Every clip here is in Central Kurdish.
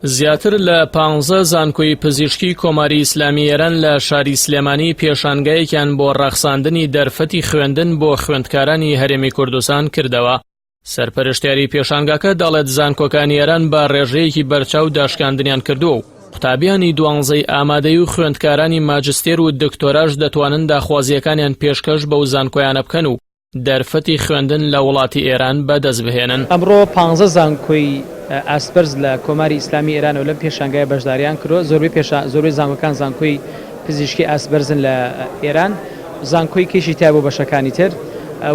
زیاتر لە پانزە زانکۆی پزیشکی کۆماری ئیسلامی ئێران لە شاری سلێمانی پێشانگایەکیان بۆ ڕەخساندنی دەرفەتی خوێندن بۆ خوێندکارانی هەرێمی کوردستان کردەوە. سەرپەرشتیاری پێشانگاکە دەڵێت زانکۆکانی ئێران بە ڕێژەیەکی بەرچاو داشکاندنیان کردووە و قوتابیانی دوانزەی ئامادەی و خوێندکارانی ماجستێر و دکتۆراش دەتوانن داخوازییەکانیان پێشکەش بەو زانکۆیانە بکەن و دەرفەتی خوێندن لە وڵاتی ئێران بەدەست بهێنن. ئەمڕۆ پانزە زانکۆی ئاستبەرز لە کۆماری ئیسلامی ئێرانەوە لەم پێشانگایە بەشداریان کردووە، زۆربەی پێشا زۆربەی زانکۆکان زانکۆی پزیشکی ئاستبەرزن لە ئێران، زانکۆی کەیشی تایە بۆ بەشەکانی تر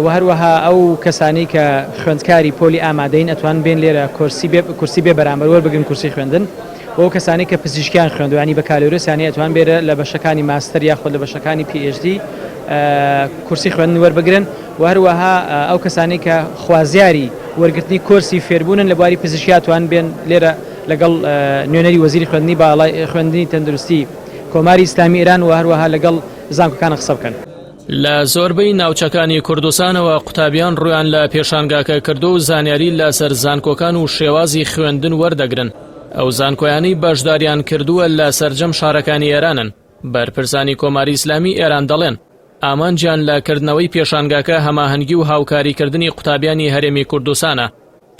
و هەروەها ئەو کەسانەی کە خوێندکاری پۆلی ئامادەیین ئەتوانن بێن لێرە کۆرسی بێ کورسی بێ بەرامبەر وەربگرن کورسی خوێندن و ئەو کەسانەی کە پزیشکیان خوێندووە یانی بەکالۆریۆسیان هەیە ئەتوانن بێرە لە بەشەکانی ماستەر یاخود لە بەشەکانی پی ئێچ دی کورسی خوێندن وەربگرن و هەروەها ئەو کەسانەی کە خوازیاری وەرگرتنی کۆرسی فێربوونن لە بواری پزیشکی ئەتوانن بێن لێرە لەگەڵ نوێنەری وەزیری خوێندنی باڵای خوێندنی تەندروستی کۆماری ئیسلامی ئێران و هەروەها لەگەڵ زانکۆکان قسە بکەن. لە زۆربەی ناوچەکانی کوردستانەوە قوتابیان ڕوویان لە پێشانگاکە کردووە و زانیاری لەسەر زانکۆکان و شێوازی خوێندن وەردەگرن، ئەو زانکۆیانەی بەشداریان کردووە لە سەرجەم شارەکانی ئێرانن. بەرپرسانی کۆماری ئیسلامی ئێران دەڵێن، ئامانجیان لە کردنەوەی پێشانگاکە هەماهەنگی و هاوکاریکردنی قوتابیانی هەرێمی کوردستانە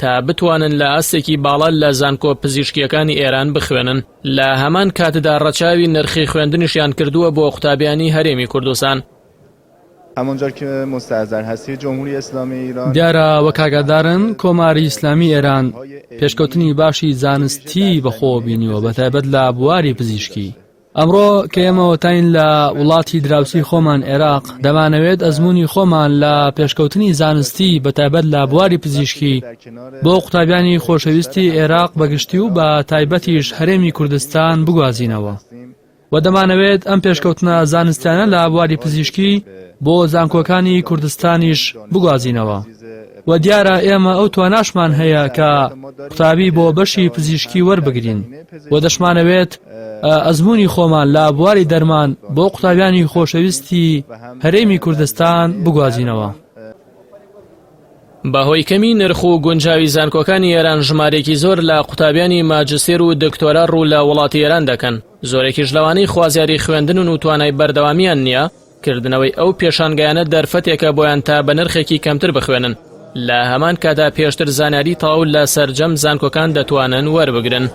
تا بتوانن لە ئاستێکی باڵا لە زانکۆ پزیشکییەکانی ئێران بخوێنن، لە هەمان کاتدا ڕەچاوی نرخی خوێندنیشیان کردووە بۆ قوتابیانی هەرێمی کوردستان. همانجور که مستحضر هستید جمهوری اسلامی ایران دیارە وەک ئاگادارن کۆماری ئیسلامی ئێران پێشکەوتنی باشی زانستیی بەخۆوە بینیوە بەتایبەت لە بواری پزیشکی. ئەمڕۆ کە ئێمە وەتاین لە وڵاتی دراوسی خۆمان عێراق دەمانەوێت ئەزمموی خۆمان لە پێشکەوتنی زانستی بەتایبەت لە بواری پزیشکی بۆ قوتابیانی خۆشەویستی عێراق بەگشتی و بە تایبەتیش هەرێمی کوردستان بگوازینەوە. و دەمانەوێت ئەم پێشکەوتنە زانستیانە لە بواری پزیشکی بۆ زانکۆکانی کوردستانیش بگوازینەوە و دیارە ئێمە ئەو تواناشمان هەیە کە قوتابی بۆ بەشی پزیشکی وەربگرین و دەشمانەوێت ئەزمموی خۆمان لە بواری دەرمان بۆ قوتابیانی خۆشەویستی هەرێمی کوردستان بگوازینەوە. بەهۆی کەمی نرخ و گونجاوی زانکۆکانی ئێران ژمارێکی زۆر لە قوتابیانی ماجستێر و دکتۆرا ڕوو لە وڵاتی ئێران دەکەن زۆرێکیش لەوانەی خوازیاری خوێندنن و توانای بەردەوامیان نییە کردنەوەی ئەو پێشانگایانە دەرفەتێکە بۆیان تا بە نرخێکی کەمتر بخوێنن لە هەمان کاتا پێشتر زانیاری تەواو لە سەرجەم زانکۆکان دەتوانن وەربگرن.